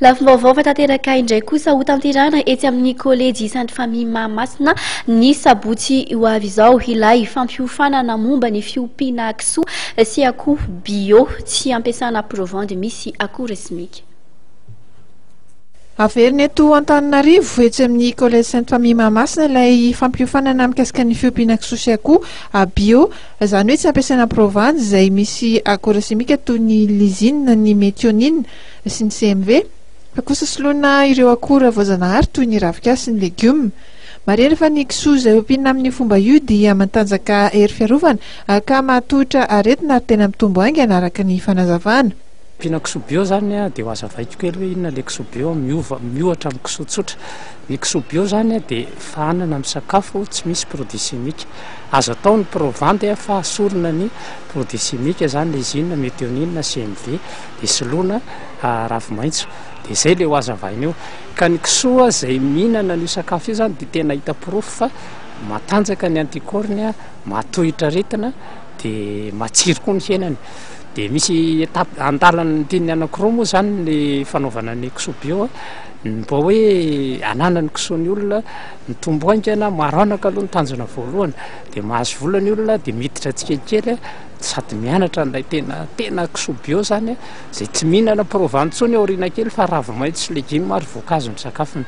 Lafim-baovao fa tanteraka indray kosa ho tanterahana etsy amin'ny Kolejy Sainte Famille Mahamasina ny sabotsy ho avy izao ilay fampiofanana momba ny fiompiana kisoa sy akoho bio tsy ampiasana provandy misy akora simika. Averina eto Antananarivo, etsy amin'ny Collège Sainte Famille Mahamasina ilay fampiofanana mikasika ny fiompiana kisoa sy akoho bio, izany hoe tsy ampiasaina provandy izay misy akora simika toy ny lysine, ny methionine sy ny CMV, fa kosa soloina ireo akora voajanahary toy ny ravinkazo sy ny legioma. Marihana fa ny kisoa izay ompiana amin'io fomba io dia matanjaka hery fiarovana ka mahatohitra aretina ary tena mitombo haingana araka ny fanazavana. Ompiana kisoa bio zany dia ho azavaiko kely hoe inona ilay kisoa bio miova miohatra amin'ny kisoa tsotra. Ny kisoa bio zany dia fahanana amin'ny sakafo tsy misy produit chimique. Azo atao ny provandy fa asorina ny produit chimique zany lysine, methionine, CMV dia soloina ravi-maitso. Dia izay ilay ho azavaina eo. Ka ny kisoa izay mihinana an'io sakafo io zany dia tena hita porofo fa matanjaka ny anticorps-ny, mahatohitra aretina dia matsiro koa ny henany. Dia misy étape andalana tian'ny anankiroa moa izany ny fanaovana ny kisoa bio a, ny mba hoe ananan'ny kisoa ny olona, mitombo haingana, maro anaka aloha ny tanjona voalohany, dia mahazo vola ny olona dia miditra tsikelikely sady mianatra an'ilay tena tena kisoa bio izany a, izay tsy mihinana prova intsony aoriana kely fa ravi-maitso sy legioma ary voankazo ny sakafony.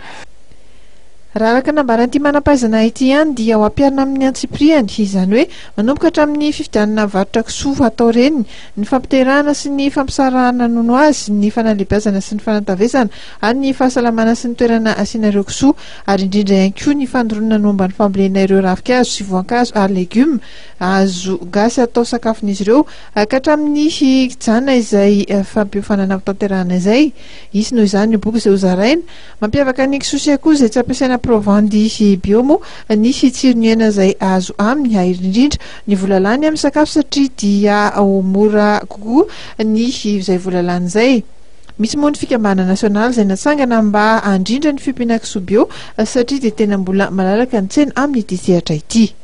Raha araka ny nambaran'ity manam-pahaizana ity ihany dia ho ampiharina amin'ny antsipirihany, izany hoe manomboka hatramin'ny fifidianana varotra kisoa hatao reniny, ny fampiterahana sy ny fampisarahana nono azy, ny fanalebiazana sy ny fanatavezana ary ny fahasalamana sy ny toerana asiana ireo kisoa ary indrindra ihany koa ny fandoroana ny momba ny fambolena ireo ravinkazo sy voankazo ary legioma azo gasy atao sakafon'izy ireo ka hatramin'ny kijana izay fampiofanana hotanterahana izay. Hisy noho izany ny boky izay hozaraina Mampiavaka ny kisoa sy akoho izay tsy ampiasaina provandy bio moa ny tsirony hena izay azo aminy ary indrindra ny vola lany amin'ny sakafo satria dia ho mora kokoa ny izay vola lany izay. Misy moa ny fikambanana nasionaly izay natsangana mba handrindra ny fiompiana kisoa bio satria dia tena mbola malalaka ny tsena amin'ity sehatra ity.